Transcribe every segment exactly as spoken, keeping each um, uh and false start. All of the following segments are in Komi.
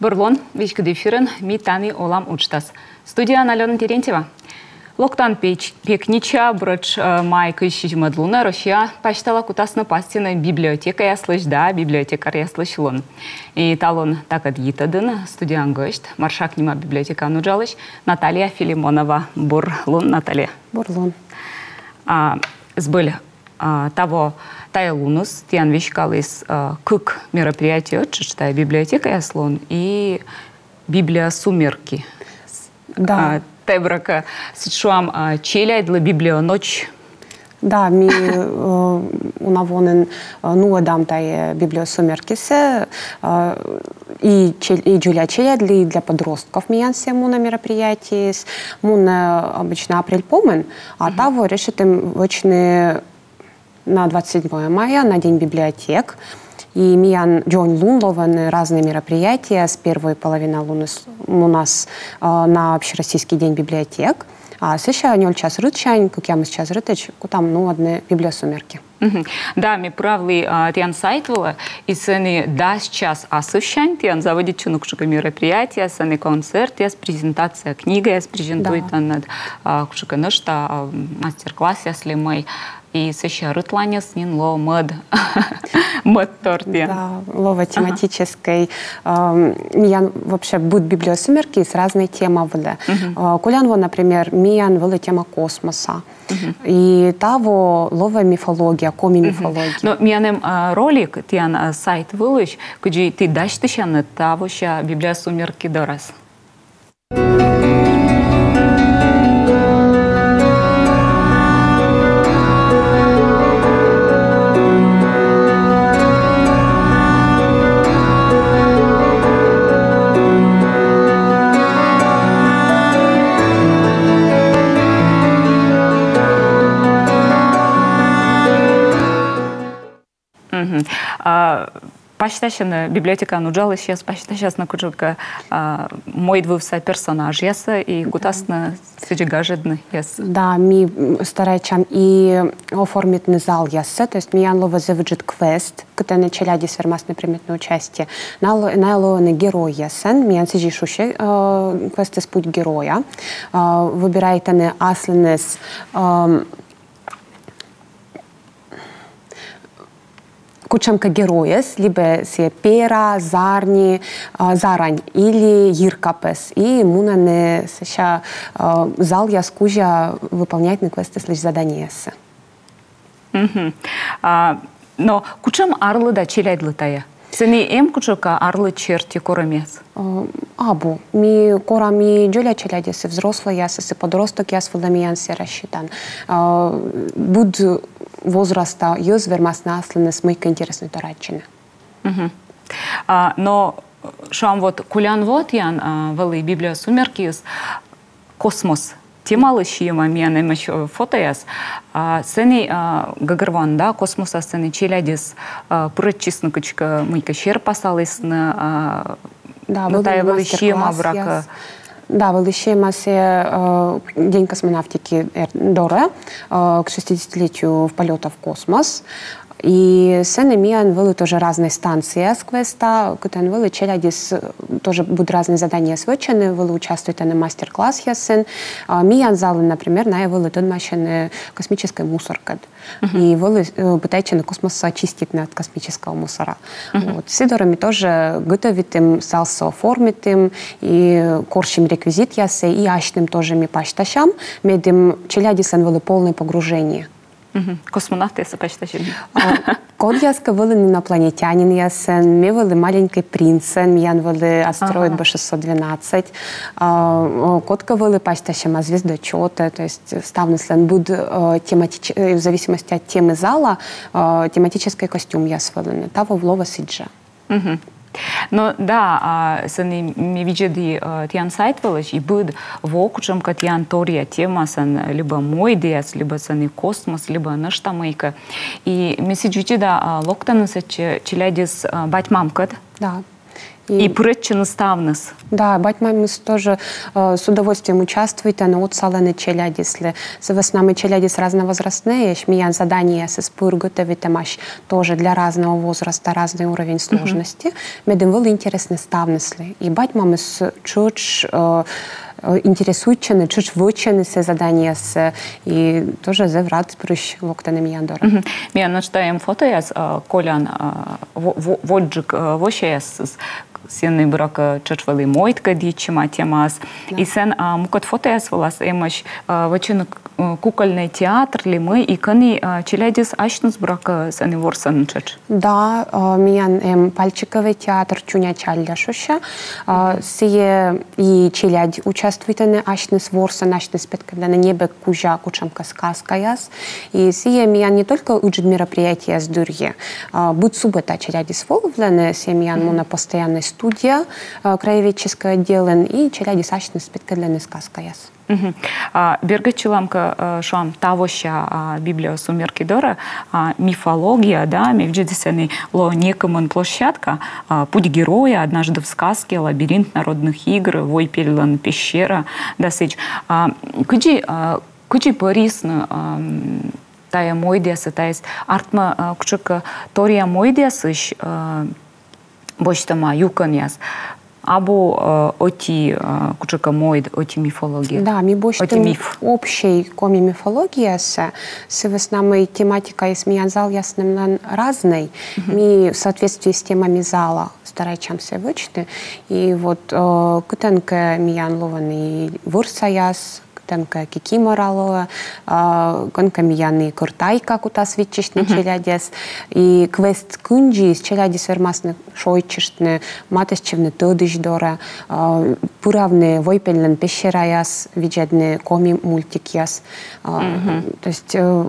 Бур лун, веськыд эфирын «Ми тані олам» уджтас. Студияын Алёна Терентьева. Локтан печ-, пекнича, буретш, э, май кызь сизимӧд лунӧ, Россия пасьтала кутасны пасйыны библиотекаяслысь да библиотекаръяслысь лун. И талун такӧд йитӧдын студияын гӧсть, Маршак нима библиотекаын уджалысь Наталья Филимонова. Бур лун, Наталья. Бур лун. А, збыль, а, таво тайӧ луныс тіян веськаліс, а, кык мероприятие ӧтчыд: тайӧ библиотекаяс лун и «Библиосумерки». Да. А, тайӧ, буракӧ, сідз шуам, а, челядьлы библионочь. Да, ми, э, уна воын, э, нуӧдам тайӧ «Библиосумеркисӧ», э, и чел-, и дзоля челядьлы, и для подростков миян сійӧ мунӧ мероприятиеыс. Мунӧ обычно апрель помын, а таво решитім вӧчны на двадцать седьмое мая, на День библиотек. И миян дзоньлун лоӧны разнӧй мероприятия. С первой половина луныс мунас, э, на Общероссийский день библиотек. А сэсся нёль час рытсянь кыкъямыс час рытӧдз кутам нуӧдны «Библиосумерки». Мгм. Да, ме пыравлі, а, тіян сайт вылӧ, и сэні дас час асывсянь тіян заводитчӧны кутшӧмкӧ мероприятие, сэні концертъяс, презентация книгаяс презентуйтанныд, а, кутшӧмкӧ нӧшта, а, мастер-классъяс ли мый. И сэсся рытланьыс нин лоӧ мӧд, мӧдтор тіян. Да, лоӧ тематическӧй. Ам, миян вообще быд «Библиосумеркиыс» разнӧй тема вылӧ. Мгм. А, колян во, например, миян вӧлі тема космоса. Мгм. И таво лоӧ мифология, коми мифология. Но миян эм, а, ролик тіян, а, сайт вылысь, кыдзи ті дасьтысянныд тавося «Библиосумерки» дорас. Мгм. А, пасьтасьӧны, библиотекаын уджалысьяс пасьтасясны кутшӧмкӧ, а, мойдвывса персонажъяссӧ и кутасны сідзи гажӧдны яс. Да, ми, м, старайтчам и оформитны залъяссӧ, то есть миян лоӧ зэв ыджыд квест, кытӧні челядьыс вермасны примитны участие. Найӧ ло-, найӧ лоӧны геройясӧн, миян сідзи шусьӧ, э, квестыс «Путь героя». Э, выбирайтӧны аслыныс, эм, кутшӧмкӧ геройӧс, либӧ сійӧ пера, зарни, а, зарань или йиркапӧс. И мунӧны сэсся, а, залъяс кузя выполняйтны квестыслысь заданиесӧ. Мгм. А, но кутшӧм арлыда челядьлы тайӧ? Сэні эм кутшӧмкӧ арлыд серти корӧмъяс? Э, абу. Ми корам и дзоля челядьӧс, и взрослӧйяс, и подростокъяс вылӧ миян сійӧ рассчитан. Э, быд возраста йӧз вермасны аслыныс мыйкӧ интереснӧйтор аддзыны. Мгм. А, но, шуам, вот колян во тіян, а, вӧлі «Библиосумеркиыс» космос темалы сиӧма, миян эмӧсь, э, фотояс. А, сэні, а, гӧгӧрвоан да, космосас сэні челядьыс, а, пырӧдчисны кыдзкӧ, мыйкӧ серпасалісны, а, да, ну, вӧлі тайӧ вӧлі сиӧма, буракӧ. Да, вӧлі сиӧма сійӧ, э, День космонавтики, э, дорӧ, э, к шестидесятилетию полёта в космос. И сэні миян вӧлі тоже разнӧй станцияяс квеста, кытӧн вӧлі челядьыс, э, тоже быд разнӧй заданиеяс вӧчӧны, вӧлі участвуйтӧны мастер-классъясын. А, миян залын, например, найӧ вӧлі тӧдмасьӧны космическӧй мусоркӧд. Мгм. И вӧлі, э, пытайтчӧны космоссӧ очиститны от космического мусора. Мгм. Вот. Сы дорӧ ми тоже готовитім, залсӧ оформитім, и корсим реквизитъяссӧ, и асьным тоже ми пасьтасям, медым челядьыслӧн вӧлі полное погружение. Мгм. Космонавтъяссӧ пасьтасим. А, кодъяскӧ вӧлі инопланетянинъясӧн, ме вӧлі «Маленький принцӧн», миян вӧлі астероид, ага, Б шестьсот двенадцать. А, о, кодкӧ вӧлі пасьтасим звездочётӧ, то есть ставныслӧн быд, э, тематич-, э, в зависимости от темы зала, э, тематическӧй костюмъяс вӧліны. Таво лоӧ сідз жӧ. Мгм. Но да, а, сэні ме видзӧді, а, тіян сайт вылысь, и быд во кутшӧмкӧ тіян торъя темаыс, либӧ мойдъяс, либӧ сэні космос, либӧ нӧшта мыйкӧ. И ме сідз видзӧда, а, локтӧны сэтчӧ челядьыс, а, бать-мамкӧд. Да. И пырӧдчыны ставныс. Да, бать-мамыс тоже э, с удовольствием участвует, но отсалӧны челядьыслы. Сы вӧсна мый челядьыс разновозрастнӧйӧсь, миян заданиеясыс пыр готовитӧмаӧсь тоже для разного возраста, разный уровень сложности. Медым вӧлі интереснӧ ставныслы. И бать-мамыс тшӧтш э, э, интересуйтчӧны, тшӧтш вӧчӧны сійӧ заданиеяссӧ, и тоже зэв радпырысь локтӧны миян дорӧ. Мгм. Миян нӧшта эм фотояс, э, колян, э, во- во- водзджык э, восьӧясыс. Сэні, буракӧ, тшӧтш вӧлі мойдкӧд йитчӧма темаыс. Да. И сэн а, мукӧд фотояс вылас эмӧсь а, вӧчӧны к- э, кукольный театр ли мый, и кӧні а, челядьыс асьныс, буракӧ, сэні ворсӧны тшӧтш. Да, э, миян эм пальчиковый театр «Чуня чалля» шусьӧ. Э, сійӧ и челядь участвуйтӧны, асьныс ворсӧны, асьныс петкӧдлӧны небӧг кузя кутшӧмкӧ сказкаяс. И сійӧ миян не только ыджыд мероприятиеяс дырйи, а, быд субӧта челядьыс волывлӧны, сійӧ миян мунӧ постояннӧй студия, а, краеведческӧй отделын, и челядьыс асьныс петкӧдлӧны сказкаяс. Мгм. А, бергӧдчылам кӧ, э, шуам, тавося а, «Библиосумерки» дорӧ, а, мифология, да, ме видзӧді, сэні лоӧ некымын площадка, а, «Путь героя», «Однажды в сказке», «Лабиринт народных игр», «Войпельлӧн пещера», да сідз. А, кыдзи, а, кыдзи пӧрйисны а, м, тайӧ мойдъясӧ, тайӧ артмӧ а, кутшӧмкӧ торъя мойдъясысь а, босьтӧма юкӧнъяс. Абу э, ӧти э, кутшӧмкӧ мойд, ӧти мифология. Да, ми босьтім общей коми мифологиясӧ, сы вӧсна мый тематикаыс миян залъяснымлӧн разнӧй. Ми в соответствии с темами зала старайтчам сійӧ вӧчны. И вот э, кытӧнкӧ миян лоӧны и вӧрсаяс, кытӧнкӧ кикимора лоӧ, а, кӧнкӧ миян и кӧрт «Айка» кутас виччысьны челядьӧс. И квест кындзи челядьыс вермасны шойччыштны, матыстчывны тӧдысь дорӧ, а, пыравны Войпельлӧн пещераяс, видзӧдны коми мультикъяс. А, то есть э,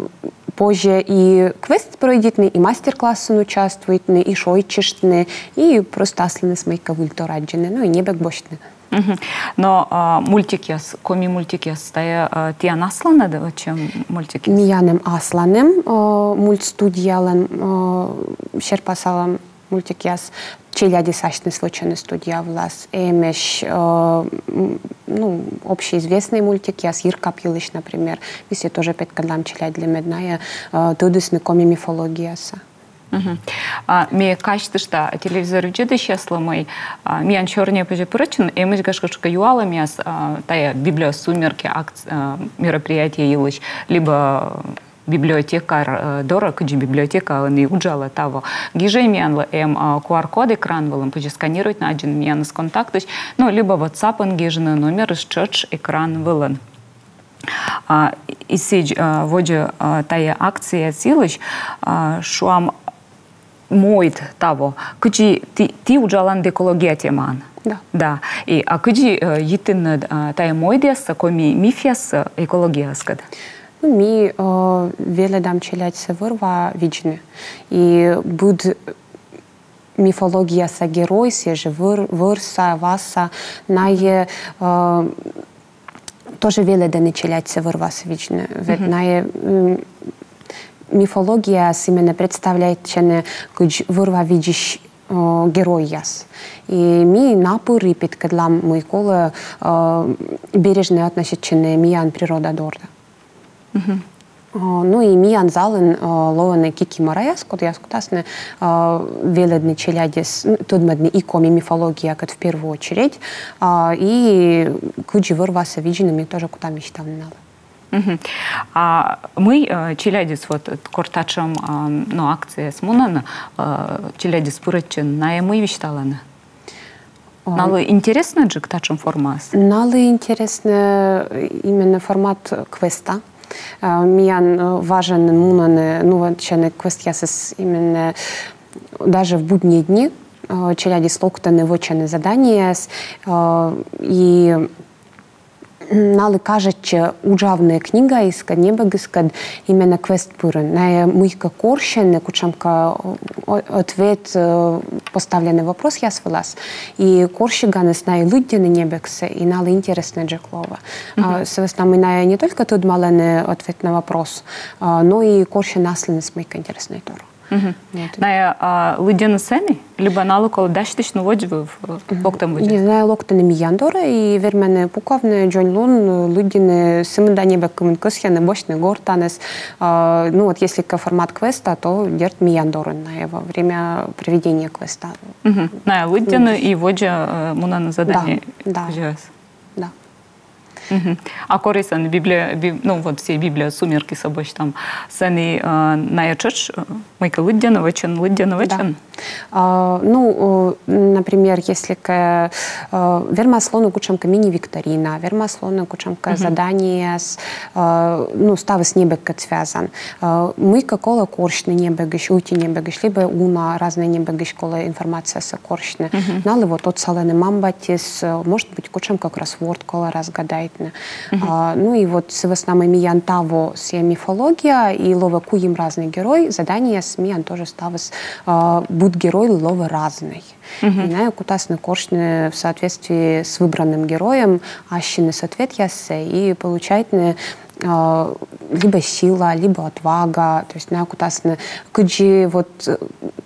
позьӧ и квест пройдитны, и мастер-классын участвуйтны, и шойччыштны, и просто аслыныс мыйкӧ выльтор аддзыны, ну и небӧг босьтны. Мгм. Но а, мультикъяс, коми мультикъяс, тайӧ а, тіян асланныд вӧчӧм мультикъяс? Миян эм асланым а, мультстудиялӧн а, серпасалӧм мультикъяс, челядьыс асьныс вӧчӧны студия вылас. Эмӧсь а, м, ну, общеизвестнӧй мультикъяс, «Йиркап» йылысь, например. Ми сійӧс тоже петкӧдлам челядьлы, мед найӧ а, тӧдісны коми мифологиясӧ. Мгм. А, ме казьтышта телевизор видзӧдысьяслы, мый а, миян сёрниӧ позьӧ пырӧдчыны, эмӧсь, гашкӧ, кутшӧмкӧ юалӧмъяс а, тайӧ «Библиосумерки» акц- а, мероприятие йылысь, либӧ библиотекарь э, дорӧ, кыдзи библиотека ӧні уджалӧ, таво. Гижӧй миянлы, эм а, QR-код экран вылын, позьӧ сканируйтны, аддзыны миянӧс контактысь, ну, либӧ WhatsApp-ын гижны, номерыс тшӧтш экран вылын. А, и сідз а, водзӧ а, тайӧ акция йылысь а, шуам, мойд таво. Кыдзи ті, ті уджаланныд экология темаӧн? Да. Да. И, а кыдзи э, йитінныд а, тайӧ мойдъяссӧ коми мифъяссӧ экологияыскӧд? Ну, ми э, велӧдам челядьсӧ вӧр-ва видзны. И быд мифологияса герой, сійӧ жӧ вӧр-, вӧрса, васа, найӧ э, тоже велӧдӧны челядьсӧ вӧр-васӧ видзны. Ведь найӧ м, мифологияас именно представляйтчӧны кыдз вӧр-ва видзысь э, геройяс. И ми на пыр и петкӧдлам, мый колӧ э, бережнӧ относитчыны миян природа дорӧ. Мгм. Э, ну и миян залын э, лоӧны кикимораяс, кодъяс кутасны э, велӧдны челядьӧс, н- тӧдмӧдны и коми мифологиякӧд в первую очередь, а, и кыдзи вӧр-васӧ видзны, ми тоже кутам висьтавны налы. Мгм. А мый э, челядьыс вот э, кор татшӧм а, ну, акцияяс мунӧны, э, челядьыс пырӧдчӧны, найӧ мый висьталӧны? Налы интереснӧджык татшӧм формаыс? Налы интереснӧ э, именно формат квеста. Э, миян э, важӧн мунӧны, ну, вот, сэтшӧм квестъясыс именно даже в будние дни. Э, челядьыс локтӧны, вӧчӧны заданиеяс, э, и налы кажитчӧ уджавны книгаыскӧд, небӧгыскӧд именно квест пырын. Найӧ мыйкӧ корсьӧны, кутшӧмкӧ о- ответ э, поставленнӧй вопросъяс вылас. И корсьӧмъясыс найӧ лыддьӧны небӧгсӧ, и налы интереснӧджык лоӧ. А, сы вӧсна мый найӧ не только тӧдмалӧны ответ на вопрос, а, но и корсьӧны аслыныс мыйкӧ интереснӧйтор. Мгм. Вот. Найӧ, а, лыддьӧны сэні, либӧ налы колӧ дасьтысьны водзвыв, э, локтӧм водзӧ? Не, найӧ локтӧны миян дорӧ и вермӧны пуковны дзоньлун, э, лыддьыны сы мында небӧг, кымын кӧсйӧны, босьтны гортаныс. А, ну вот если кӧ формат квеста, то, дерт, миян дорын найӧ во время проведения квеста. Мгм. Найӧ лыддьӧны и водзӧ, э, мунӧны задание. Да, да. Да. Мгм. А кор сэні библио-, биб-, ну, вот сійӧ библиосумеркисӧ босьтам, сэні, э, найӧ тшӧтш, э, мыйкӧ лыддьӧны вӧчӧны, лыддьӧны вӧчӧны? Да. А, ну, э, например, если кӧ, э, вермас лоны кутшӧмкӧ мини-викторина, вермас лоны кутшӧмкӧ заданиеяс, э, ну, ставыс небӧгкӧд связан. Э, мыйкӧ колӧ корсьны небӧгысь, ӧти небӧгысь, либӧ уна разнӧй небӧгысь колӧ информациясӧ корсьны. Мгм. Налы вот отсалӧны мам-батьыс, э, может быть, кутшӧмкӧ кроссворд колӧ разгадайтны. Мгм. А, ну и вот сы вӧсна мый миян таво сійӧ мифология, и лоӧ куим разнӧй герой, заданиеяс миян тоже ставыс, а, быд геройлы лоӧ разнӧй. Мгм. И найӧ кутасны корсьны в соответствии с выбранным героем ассьыныс ответъяссӧ и получайтны, а, либӧ сила, либӧ отвага, то есть найӧ кутасны, кыдзи вот, э,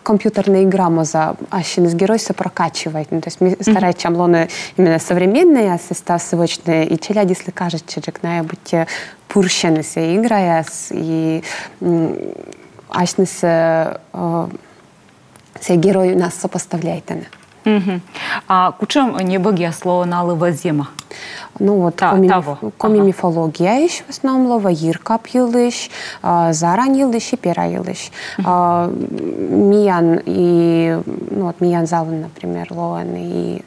компьютерная игра, мый за ассьыныс геройсӧ прокачивайтны. То есть ми старайтчам лоны именно современнӧйясыс ставсӧ вӧчны, и челядьыслы кажитчӧджык, найӧ быттьӧ пырсьӧны сійӧ играяс, и, м, ассьынысӧ, э, сійӧ геройнас сопоставляйтӧны. Мгм. А кутшӧм небӧгъяс лоӧ налы вӧзйӧма? Ну вот, та-, коми миф-, таво. Коми мифологияысь в основном лоӧ, йиркап йылысь, а, зарань йылысь и пера йылысь. Мгм. А, м, миян и, ну вот миян залын, например, лоӧны и,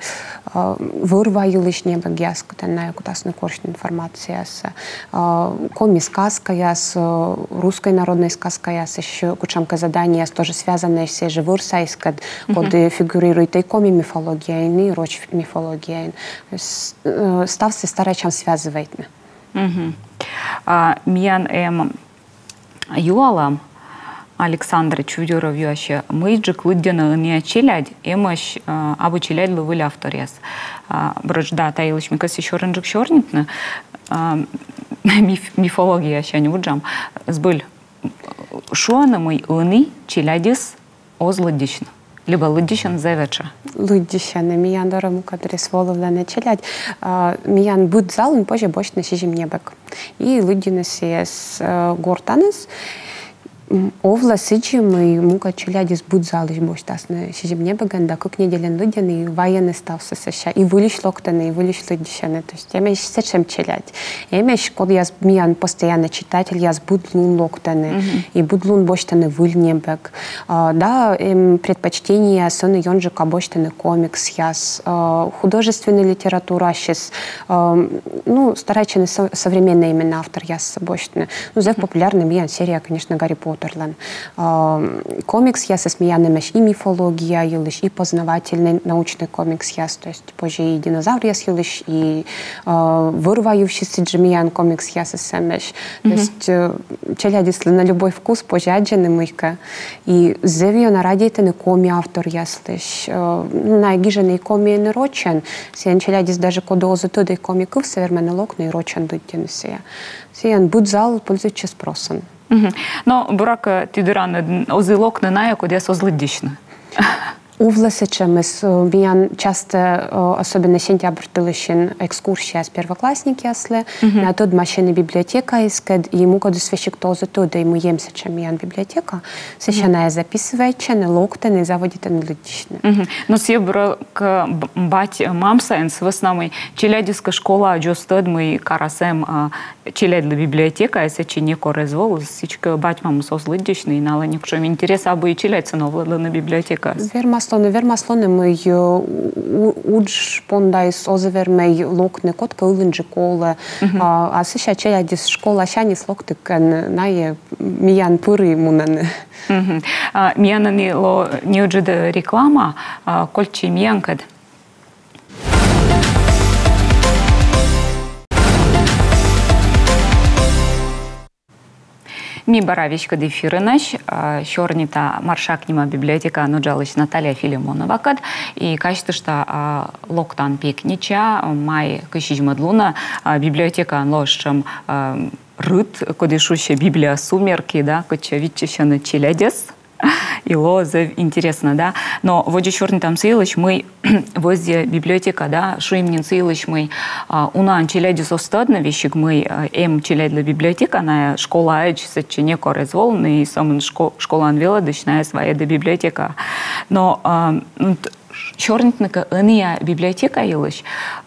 а, вӧр-ва йылысь небӧгъяс, кытӧн найӧ кутасны корсьны информациясӧ. А, коми сказкаяс, э, русскӧй народнӧй сказкаясысь кутшӧмкӧ заданиеяс тоже связаннӧйӧсь сійӧ жӧ вӧрсайыскӧд, коді фигурируйтӧ и коми мифологияын, и роч мифологияын. С-, э, ставсӧ старайтчам связывайтны. Мгм. А, миян эм юалӧм, Александр Чудёров юасьӧ, мыйджык лыддьӧны ӧнія челядь, эмӧсь, а, абу челядьлы выль авторъяс. А, броч, да, та йылысь ме кӧсйи сёрӧнджык сёрнитны. А, миф-, мифологиясянь вуджам. Збыль, шуӧны, мый ӧні челядьыс оз лыддьысьны. Либӧ лыддьысьӧны зэв этша? Лыддьысьӧны, миян дорӧ мукӧддырйи волывлӧны челядь. А, миян быд залын позьӧ босьтны сизим небӧг. И лыддьыны сійӧс, э, гортаныс. М, овлӧ сідзи, мый мукӧд челядьыс быд залысь босьтасны сизим небӧгӧн да кык неделяӧн лыддьӧны и вайӧны ставсӧ сэсся. И выльысь локтӧны, и выльысь лыддьысьӧны. То есть эмӧсь сэтшӧм челядь. Эмӧсь, кодъяс миян постоянно читательяс, быд лун локтӧны, и быд лун босьтӧны выль небӧг. А, да, эм, предпочтение, ӧні ёнджыка босьтӧны комиксъяс, а, художественнӧй литератураысь, а, ну, старайтчӧны со-, современнӧй именно авторъяссӧ босьтны. Ну, зэв популярнӧй миян серия, конечно, Гарри Поттерлӧн. А, комиксъясыс миян эмӧсь и мифология йылысь, и познавательнӧй научнӧй комиксъяс, то есть позьӧ и динозавръяс йылысь, и, э, вӧр-ва йывсьыс сідзжӧ миян комиксъясыс эмӧсь. То есть, э, челядьыслы на любой вкус позьӧ аддзыны мыйкӧ. И зэв ёна радейтӧны коми авторъяслысь. Э, ну, найӧ гижӧны и комиӧн, и рочӧн. Сійӧн челядьыс даже, коді оз тӧдӧй коми кывсӧ, вермӧны локны и рочӧн лыддьыны сійӧ. Сійӧн быд зал пользуйтчӧ спросӧн. Мгм. Но, буракӧ, ті дырйи оз и локны найӧ, кодъяс оз лыддьысьны. Овлӧ сэтшӧмыс, э, миян часто, э, особенно сентябрь тылысь, экскурсияяс первоклассникъяслы, найӧ тӧдмасьӧны библиотекаыскӧд, и мукӧдыс весиг тоже тӧдӧй, мый эм сэтшӧм миян библиотека, сэсся найӧ записывайтчӧны, локтӧны, заводитӧны лыддьысьны. Мгм. Но сійӧ, буракӧ, б-, бать-мам сайын, сы вӧсна мый челядьыс кӧ школаӧдз оз тӧд, мый карас эм, а, челядьлы библиотека, и сэтчӧ некор эз волы, сідзкӧ бать-мамыс оз лыддьысьны, и налы некутшӧм интерес абу, и челядьсӧ новлӧдлыны библиотекаас. Вермас лоны, вермас лоны, мый, э, у-, удж пондаыс оз вермӧй локны, кодкӧ ылынджык олӧ. Мгм. А, а сэсся челядьыс школасяньыс локтігкӧ найӧ миян пыр и мунӧны. Мгм. А, миян ӧні лоӧ неыджыд реклама, а, кольччӧй миянкӧд. Ми бара веськыд эфирынӧсь, а, сёрнита Маршак нима библиотекаын уджалысь Наталья Филимоновакӧд и казьтышта, а, локтан пекнича, май кызь сизимӧд лунӧ, а, библиотекаын лоӧ сэтшӧм, а, рыт, коді шусьӧ «Библиосумерки», да, кытчӧ виччысьӧны челядьӧс. И лоӧ зэв интереснӧ, да. Но водзӧ сёрнитам сы йылысь, мый вӧзйӧ библиотека, да, шуим нин сы йылысь, мый, а, унаӧн челядьыс оз тӧдны, весиг мый, а, эм челядьлы библиотека, найӧ школаӧдз сэтчӧ некор эз волыны, и сӧмын шко-, школаын велӧдысь найӧс вайӧдӧ библиотекаӧ. Но, а, м, т-, сёрнитны кӧ ӧнія библиотека йылысь,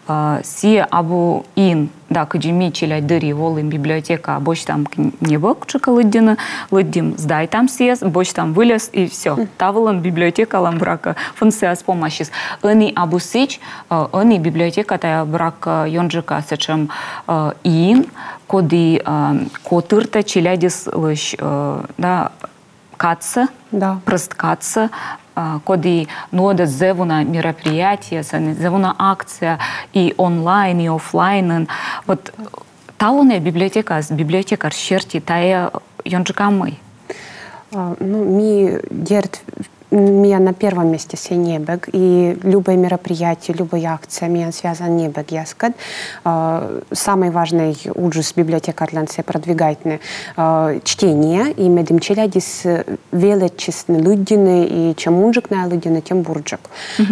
а, сійӧ абу ин, да, кыдзи ми челядь дырйи волім библиотекаӧ, босьтам кн-, небӧг кутшӧмкӧ лыддьыны, лыддим, сдайтам сійӧс, босьтам выльӧс, и всё. Та вылын библиотекалӧн, буракӧ, функцияыс помасис. Ӧні абу сідз, а, ӧні библиотека тайӧ, буракӧ, ёнджыка сэтшӧм, а, ин, коді, а, котыртӧ челядьыслысь, а, да, кадсӧ, да, прӧст кадсӧ, а, коді нуӧдӧ зэв уна мероприятиеяс, зэв уна акция и онлайн, и офлайнын. Вот талунъя библиотекаыс, библиотекарь серти, тайӧ ёнджыка мый? А, ну, ми, дерт, миян на первом месте сійӧ небӧг, и любӧй мероприятие, любӧй акция миян связан небӧгъяскӧд. А, самый важный уджыс библиотекарьлӧн — сійӧ продвигайтны, а, чтение, и медым челядьыс, э, велӧдчисны лыддьыны, и чем унджык найӧ лыддьӧны, тем бурджык.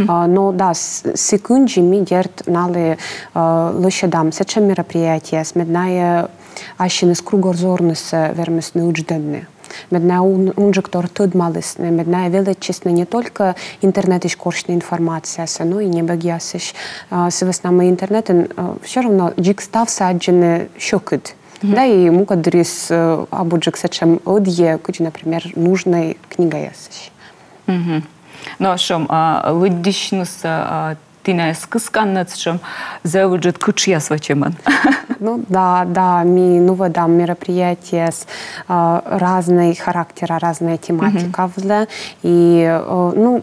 А, но да, с-, сы кындзи ми, дерт, налы, а, лӧсьӧдам сэтшӧм мероприятиеяс, мед найӧ ассьыныс кругозорнысӧ вермисны ыдждӧдны. Мед найӧ ун-, унджыктор тӧдмалісны, мед найӧ велӧдчисны не только интернетысь корсьны информациясӧ, но и небӧгъясысь. А, сы вӧсна мый интернетын, а, всё равно дзик ставсӧ аддзыны сьӧкыд. Да, и мукӧддырйиыс, э, абуджык сэтшӧм ӧдйӧ, кыдзи, например, нужнӧй книгаясысь. Но, шуам, а, лыддьысьнысӧ, а, ті найӧс кысканныд, шуам, зэв ыджыд кытшъяс вӧчӧмӧн. Ну да, да, ми нуӧдам мероприятиеяс, а, разнӧй характера, разнӧй тематика вылӧ. И, э, ну,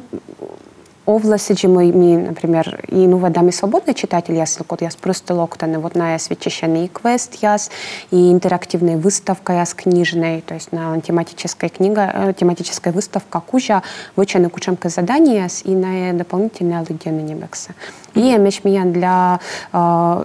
овлӧ сідзи, мый ми, например, и нуӧдам и свободнӧй читательяслы, кодъяс прӧстӧ локтӧны, вот найӧс виччысьӧны и квестъяс, и интерактивнӧй выставкаяс книжнӧй, то есть на тематическӧй книга, э, тематическӧй выставка кузя вӧчӧны кутшӧмкӧ заданиеяс, и найӧ дополнительно лыддьӧны небӧгсӧ. И эмӧсь миян для, э,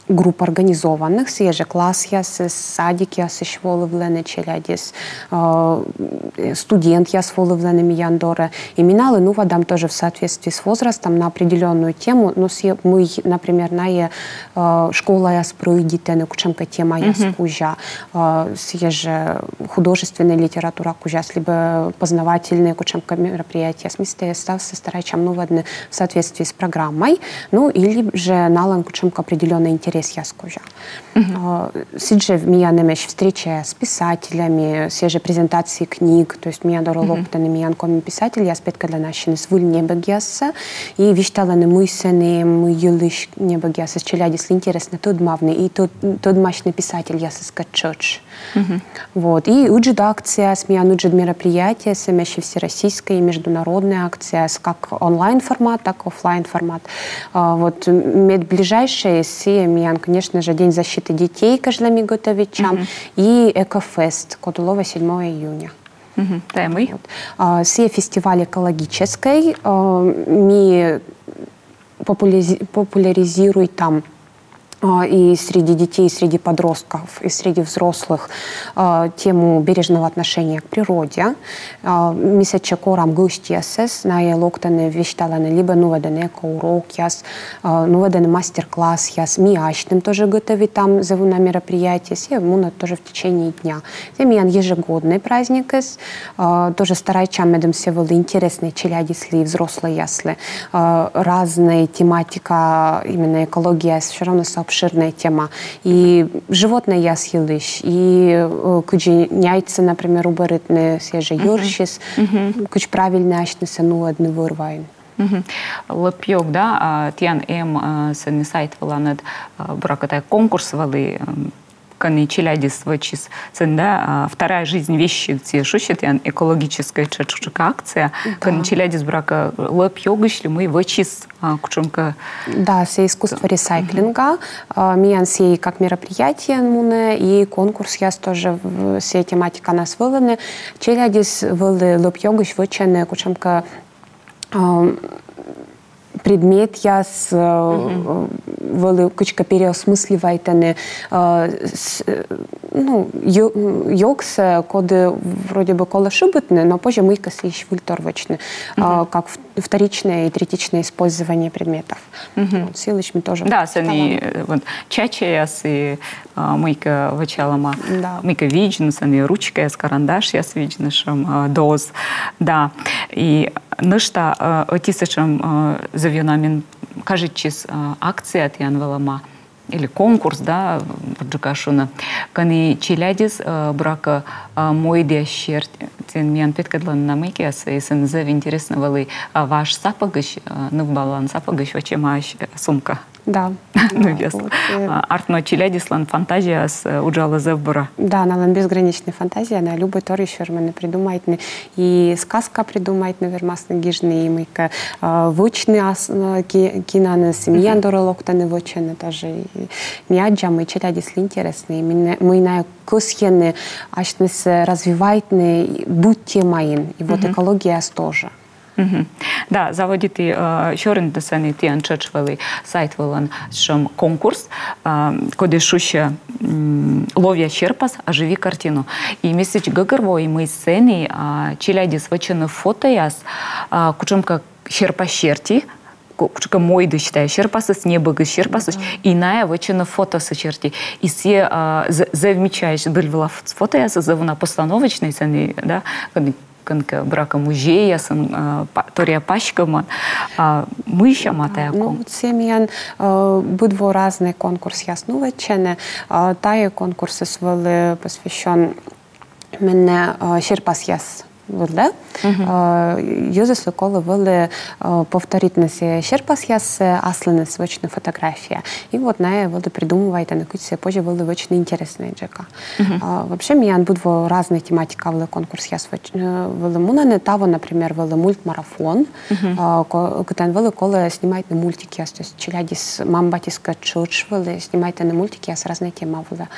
групп организованных, сійӧ жӧ классъясыс, садикъясысь волывлӧны челядьыс, э, студентъяс волывлӧны миян дорӧ. И ми налы нуӧдам тоже в соответствии с возрастом на определённую тему. Но сійӧ мый, например, найӧ, э, школаяс прӧйдитӧны кутшӧмкӧ темаяс кузя, э, сійӧ жӧ художественнӧй литература кузяс, либӧ познавательнӧй кутшӧмкӧ мероприятиеяс. Ми сійӧ ставсӧ старайтчам нуӧдны в соответствии с программой, ну, или же налӧн кутшӧмкӧ определённӧй интересъяс кузя. А, сідз жӧ миян эмӧсь встречаяс с писателями, сійӧ жӧ презентации книг, то есть миян дорӧ локтӧны миян коми писательяс, петкӧдлӧны ассьыныс выль небӧгъяссӧ, и висьталӧны, мый сэні, мый йылысь небӧгъясыс, челядьыслы интереснӧ тӧдмавны и тӧд-, тӧдмасьны писательясыскӧд тшӧтш. Вот. И ыджыд акцияяс миян, ыджыд мероприятиеяс эмӧсь, и всероссийскӧй, и международнӧй акцияяс, как онлайн формат, так и офлайн формат. А, вот, м, мед ближайшӧйыс сійӧ миян, конечно же, День защиты детей, кежлӧ ми готовитчам, и Экофест, коді лоӧ седьмого июня. Тайӧ мый? Вот. А, сійӧ фестиваль экологическӧй, а, ми популяризи-, популяризируйтам, а, и среди детей, и среди подростков, и среди взрослых, а, тему бережного отношения к природе. А, ми сэтчӧ корам гӧсьтъясӧс, найӧ локтӧны, висьталӧны либӧ нуӧдӧны экоурокъяс, а, нуӧдӧны мастер-классъяс. Ми асьным тоже готовитам зэв уна мероприятие, сійӧ мунӧ тоже в течение дня. Сійӧ миян ежегоднӧй праздникыс, а, тоже старайтчам, медым сійӧ вӧлі интереснӧй челядьыслы и взрослӧйяслы. А, разнӧй тематика, именно экология, всё равно сійӧ обширная тема. И животнӧйяс йылысь, и, э, кыдзи няйтсӧ, например, убӧритны, сійӧ жӧ йӧрсьыс, кыдз правильнӧ асьнысӧ нуӧдны вӧр-ваын. Лӧп-ёг, да, а, тіян эм, а, сэні сайт выланад, а, буракӧ, тайӧ конкурс вӧлі, м, кӧні челядьыс вӧчис, сэн, да, а, «Вторая жизнь вещи», сійӧ шусьӧ, тіян экологическӧй тшӧтш кутшӧмкӧ акция, да, кӧні челядьыс, буракӧ, лӧп-ёгысь ли мый вӧчис, а, кутшӧмкӧ. Да, сійӧ искусство ресайклинга. А, миян сійӧ как мероприятие мунӧ, и конкурсъяс тоже в-, сійӧ тематиканас вӧліны. Челядьыс вӧлі лӧп-ёгысь вӧчӧны кутшӧмкӧ, а, предметъяс, э, вӧлі кыдзкӧ переосмысливайтӧны, э, с-, э, ну, ё-, ёгсӧ, коді вроде бы колӧ шыбитны, но позьӧ мыйкӧ сыысь выльтор вӧчны, а, как в-, вторичное и третичное использование предметов. Вот, сылысь ми тоже. Да, сэні, э, вот, чачаяс и, а, мыйкӧ вӧчалӧма, да, мыйкӧ видзны, сэні ручкаяс, карандашъяс видзны, сэтшӧм, а, доз. Да. И нӧшта, а, ӧти сэтшӧм, а, зэв ёна мен кажитчис, а, акция тіян вӧлӧма, или конкурс, да, бурджыка шуны. Кӧні челядьыс, а, буракӧ, а, мойдъяс серти, сэн миян петкӧдлан на мыйкӧяс, и сэн зэв интереснӧ вӧлі, а, важ сапӧгысь, а, нывбалан сапӧгысь вӧчӧмаӧсь, э, сумка. Да. Нывъяс. Вот, э, а, артмӧ, челядьыслӧн фантазияыс, э, уджалӧ зэв бура. Да, налӧн безграничнӧй фантазия, найӧ любӧй торйысь вермӧны придумайтны, и сказка придумайтны вермасны гижны, и мыйкӧ, э, вӧчны ас-, э, ки-, кинаныс, и миян дорӧ локтӧны, вӧчӧны тоже. И ми аддзам, мый челядьыслы интереснӧ, и мый на-, мый найӧ кӧсйӧны асьныс развивайтны и быд темаын, и вот экологияас тоже. Да, заводиті, э, сёрнитны, сэні тіян тшӧтш вӧлі сайт вылын сэтшӧм конкурс, э, коді шусьӧ, м, «Ловя серпас, оживи картину». И ме сідз гӧгӧрвои, мый сэні, а, челядьыс вӧчӧны фотояс, а, кутшӧмкӧ серпас серти, ку-, кутшӧмкӧ мойдысь тайӧ серпасыс, небӧгыс серпасысь, и найӧ вӧчӧны фото сы серти. И сійӧ, а, з-, зэв мичаӧсь, збыль вылас фотояс зэв уна постановочнӧй, сэні, да, кӧн-, кӧнкӧ, буракӧ, музейясын, а, па-, торъя паськӧмӧн. А мый сяма тайӧ кон-? Ну, вот сійӧ миян, э, быд во разнӧй конкурсъяс нуӧдчӧны. А, тайӧ конкурсыс вӧлі посвящён менӧ, э, серпасъяс вылӧ. Э, йӧзыслы колӧ вӧлі, э, повторитны сійӧ серпасъяс, э, аслыныс вӧчны фотография. И вот найӧ вӧлі придумывайтӧны, кыдз сійӧ позьӧ вӧлі вӧчны интереснӧйджыка. А, вообще, миян быд во разнӧй тематика вылӧ конкурсъяс вӧч-, э, вӧлі мунӧны. Таво, например, вӧлі мультмарафон, а, ко-, кытӧн вӧлі колӧ снимайтны мультикъяс. То есть челядьыс мам-батьыскӧд тшӧтш вӧлі снимайтӧны мультикъяс разнӧй тема вылӧ.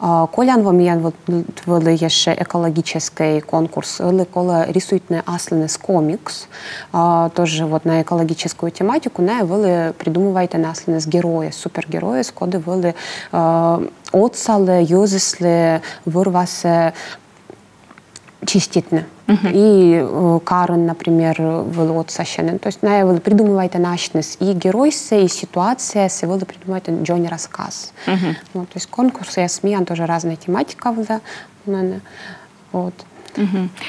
А, колян во миян вот вӧлі ещё экологическӧй конкурс. Вӧлі колӧ рисуйтны аслыныс комикс. А, тоже вот на экологическую тематику, найӧ вӧлі придумывайтӧны аслыныс геройяс, супергеройяс, коді вӧлі, а, отсалӧ йӧзыслы вӧр-васӧ чиститны. И, э, карын, например, вӧлі отсасьӧны. То есть найӧ вӧлі придумывайтӧны асьныс и геройсӧ, и ситуациясӧ вӧлі придумывайтӧны дзонь рассказ. Вот, то есть конкурсъяс миян тоже разнӧй тематика вылӧ, наверное. Вот.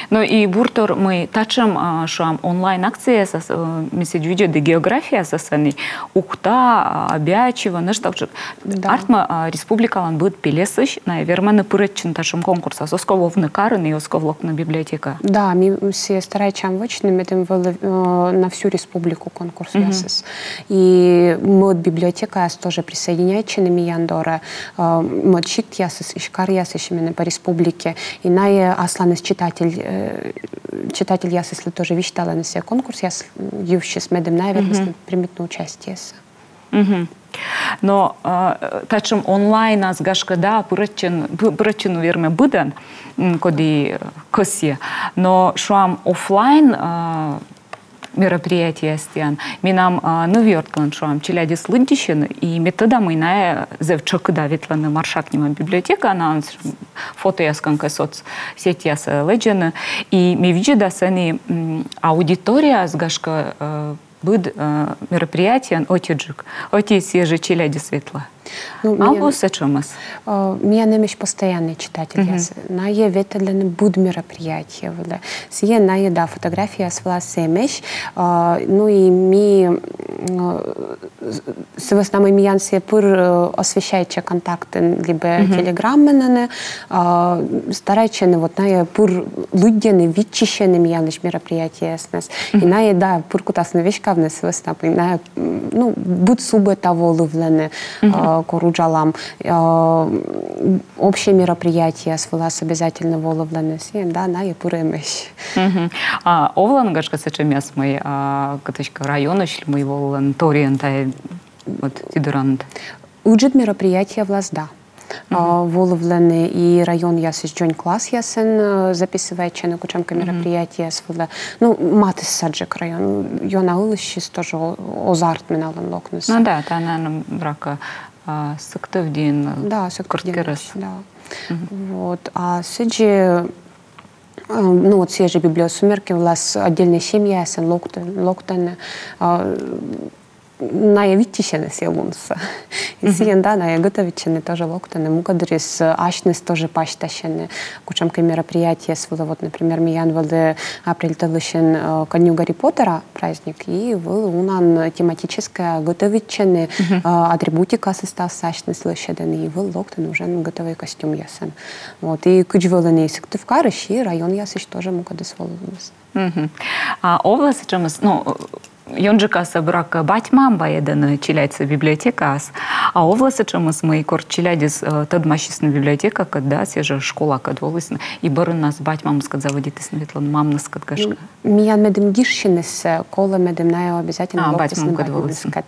Ну и буртор, мый татшӧм, а, шуам, онлайн акцияяс, а, ми сідз видзӧдам, географияяс, сэні Ухта, а, Абъячево, нӧшта кутшӧмкӧ. Да. Артмӧ, а, республикалӧн быд пельӧсысь найӧ вермӧны пырӧдчыны татшӧм конкурсас. Оз ков овны карын и оз ков локны библиотекаӧ. Да, ми сійӧс старайтчам вӧчны, медым вӧлі, э, на всю республику конкурсъясыс. И мӧд библиотекаяс тоже присоединяйтчӧны миян дорӧ, э, мӧд сиктъясысь, каръясысь, именно по республике. И найӧ асланыс читатель, э, читательясыслы тоже висьталӧны сійӧ конкурсъяс йывсьыс, медым найӧ вермисны примитны участиесӧ. Но, а, татшӧм онлайнас, гашкӧ, да, пырӧдчӧн-, пы-, пырӧдчыны вермӧ быдӧн, м, коді кӧсйӧ. Но, шуам, офлайн, а, мероприятиеяс тіян. Менам, а, нывъёртлӧн, шуам, челядьыс лыддьысьӧны, и ме тӧда, мый найӧ зэв тшӧкыда ветлӧны Маршак нима библиотекаӧ, налӧн фотояс кӧнкӧ соцсетьясӧ лэдзӧны. И ме видзӧда, сэні, м, аудиторияыс, гашкӧ, э, быд, э, мероприятиеын ӧтиджык, ӧти сійӧ жӧ челядьыс ветлӧ. Ну, абу сэтшӧмыс? Э, миян эмӧсь постояннӧй читательяс. Найӧ ветлӧны быд мероприятие вылӧ. Сійӧ найӧ, да, фотографияяс вылас эмӧсь. Э, ну и ми, э, с-, сы вӧсна мый миян сійӧ пыр, э, освещайтчӧ Контактын либӧ Телеграмын, э, старайтчӧны, вот, найӧ пыр лыддьӧны, виччысьӧны миянлысь мероприятиеяснас. И найӧ, да, пыр кутасны веськавны сы вӧсна мый найӧ, м, ну, быд субӧта волывлӧны, а, кор уджалам, а, общӧй мероприятиеяс вылас обязательно волывлӧны, сійӧн, да, найӧ пыр эмӧсь. А овлӧны, гашкӧ, сэтшӧмъяс, мый, а, кытыськӧ районысь ли мый волывлӧны торйӧн тайӧ, вот, ті дорад? Ыджыд мероприятие вылас, да. А, волывлӧны и районъясысь дзонь классъясын, э, записывайтчӧны кутшӧмкӧ мероприятиеяс вылӧ. Ну, матыссаджык район, ёна ылысьыс тоже о-, оз артмы налӧн локнысӧ. Ну да, тані, ну, буракӧ, а, Сыктывдін, да, Сыктывдін, Кӧрткерӧс. Да. Вот. А сідзи, э, ну, вот сійӧ жӧ «Библиосумерки» вылас отдельнӧй семьяясӧн локтӧ-, локтӧны, а, найӧ виччысьӧны сійӧ лунсӧ. И сійӧн, да, найӧ готовитчӧны тоже локтӧны. Мукӧддырйиыс, э, асьныс тоже пасьтасьӧны кутшӧмкӧ мероприятиеяс вылӧ. Вот, например, миян вӧлі апрель тӧлысьын, э, ко Дню Гарри Поттера праздник, и вӧлі унаӧн тематическӧй, готовитчӧны, э, атрибутикасӧ ставсӧ асьныс лӧсьӧдӧны, и вӧлі локтӧны уже готовӧй костюмъясӧн. Вот, и кыдз вӧліны и Сыктывкарысь, и районъясысь тоже мукӧдыс волывліс. Мгм. А овлӧ сэтшӧмыс, ну, ёнджыкасӧ, буракӧ, бать-мам вайӧдӧны челядьсӧ библиотекаас, а овлӧ сэтшӧмыс, мый кор челядьыс, э, тӧдмасисны библиотекакӧд, да, сійӧ жӧ школакӧд волісны, и бӧрыннас бать-мамыскӧд заводитісны ветлыны, мамныскӧд, гашкӧ. М, миян медым гижсьыныс, э, колӧ, медым найӧ обязательно локтісны бать-мамыскӧд.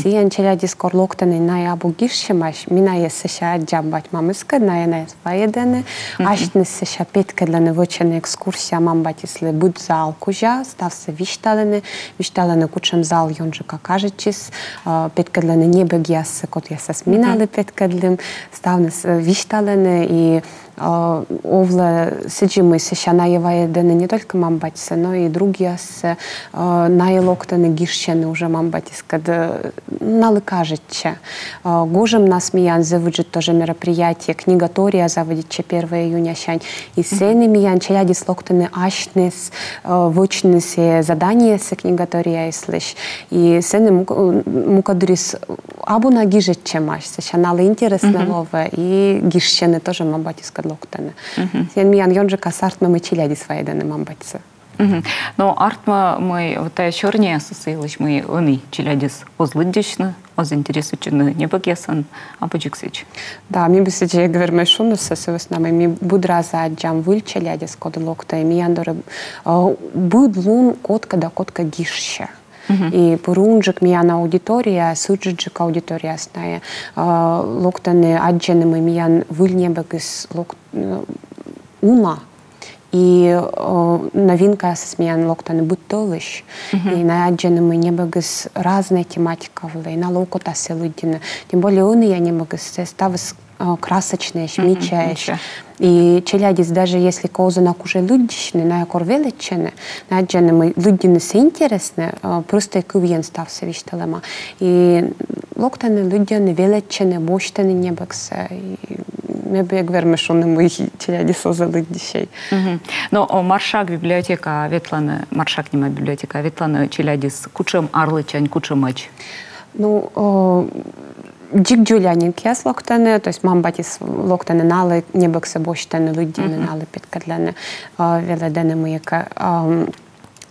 Сійӧн челядьыс кор локтӧны, найӧ абу гижсьӧмаӧсь, ми найӧс сэсся аддзам бать-мамыскӧд, найӧ найӧс вайӧдӧны, асьныс сэсся петкӧдлӧны, вӧчӧны экскурсия мам-батьыслы быд зал кузя, ставсӧ висьталӧны, висьталӧны, кутшӧм зал ёнджыка кажитчис, а, петкӧдлӧны небӧгъяссӧ, кодъясӧс ми налы петкӧдлім, ставныс, э, висьталӧны, и, а, овлӧ сідзи, мый сэсся найӧ вайӧдӧны не только мам-батьсӧ, но и другъяссӧ, а, найӧ локтӧны гижсьӧны уже мам-батьыскӧд, э, налы кажитчӧ. А, гожӧмнас миян зэв ыджыд тоже мероприятие, книгатория заводитчӧ первого июнясянь. И сэні миян челядьыс локтӧны асьныс, а, вӧчнысӧ заданиесӧ книгаторияыслысь. И сэні мук-, м, мукӧддырйиыс абу на гижӧдчӧмаӧсь, сэсся налы интереснӧ лоӧ, и гижсьӧны тоже мам-батьыскӧд локтӧны. Сэні миян ёнджыкасӧ артмӧ, мый челядьыс вайӧдӧны мам-батьсӧ. Мгм. Но артмӧ, мый вот тайӧ сёрниясыс йылысь, мый ӧні челядьыс оз лыддьысьны, оз интересуйтчыны небӧгъясӧн, абу дзик сідз. Да, ме бы сідзи эг вермӧй шуны, сы вӧсна мый ми быд раз аддзам выль челядьӧс, коді локтӧ, и миян дорӧ, э, быд лун кодкӧ да кодкӧ гижсьӧ. И пыр унджык миян аудитория, ыджыдджык аудиторияыс найӧ, э, локтӧны, аддзӧны, мый миян выль небӧгыс лок-, э, уна. И, э, новинкаясыс миян локтӧны быд тӧлысь. И найӧ аддзӧны, мый небӧгыс разнӧй тематика вылӧ, и налы окота сійӧс лыддьыны. Тем более ӧнія небӧгыс, сійӧ ставыс, э, красочнӧйӧсь, мичаӧсь. И челядьыс, даже если кӧ оз на кужӧй лыддьысьны, найӧ кор велӧдчӧны, найӧ аддзӧны, мый лыддьынысӧ интереснӧ, э, простӧй кывйӧн ставсӧ висьталӧма. И локтӧны, лыддьӧны, велӧдчӧны, босьтӧны небӧгсӧ. И ме бы эг вермы шуны, мый челядьыс оз лыддьысьӧй. Мгм. Но, о, Маршак библиотекаӧ ветлӧны, Маршак нима библиотекаӧ ветлӧны челядьыс кутшӧм арлыдсянь кутшӧмӧдз? Ну, о, дзик дзоляникъяс локтӧны, то есть мам-батьыс локтӧны, налы небӧгсӧ босьтӧны, лыддьӧны, налы петкӧдлӧны, а, велӧдӧны мыйкӧ, ам,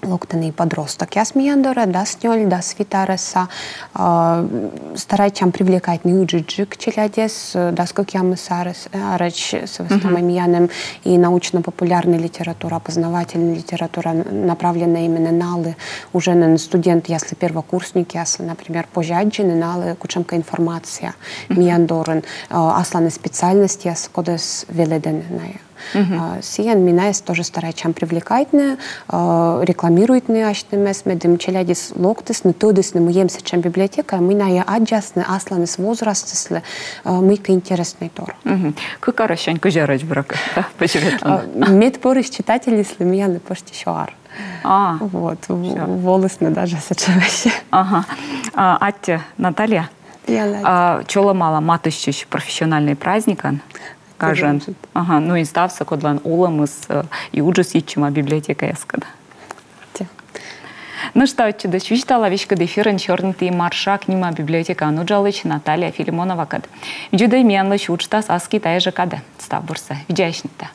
локтӧны и подростокъяс миян дорӧ, дас нёль, дас вит арӧса, а, старайтчам привлекайтны ыджыдджык челядьӧс, э, дас кӧкъямыс арӧс-, арӧс, сы вӧсна мый миян эм и научно-популярная литература, познавательная литература, н-, направленная именно налы, уже нин студентъяслы, первокурсникъяслы, например, позьӧ аддзыны налы кутшӧмкӧ информация миян дорын, э, асланыс специальностьяс, кодӧс велӧдӧны найӧ. А, сійӧн ми найӧс тоже старайтчам привлекайтны, э, рекламируйтны асьнымӧс, медым челядьыс локтісны, тӧдісны, мый эм сэтшӧм библиотека, мый найӧ аддзасны асланыс возрастыслы, э, мыйкӧ интереснӧй тор. Мгм. Кык арӧссянь кызь арӧдз, буракӧ, да, позьӧ ветлыны? А, медпӧрысь читательыслы миянлы почти сё ар. А. Вот, в-, волісны даже сэтшӧмӧсь. Ага. А, аттьӧ, Наталья. Яллань. А, чолӧмала матыстчысь профессиональнӧй праздникӧн. Гажан. Ага, ну и ставсӧ, кодлӧн олӧмыс, э, и уджыс йитчӧма библиотекаяскӧд. Тя. Нӧшта ӧтчыдысь висьтала: веськыд эфирын сёрнитім Маршак нима библиотекаын уджалысь Наталья Филимоновакӧд. Видзӧдӧй миянлысь уджтас аски тайӧ жӧ кадӧ. Став бурсӧ. Видзаасьныд тай.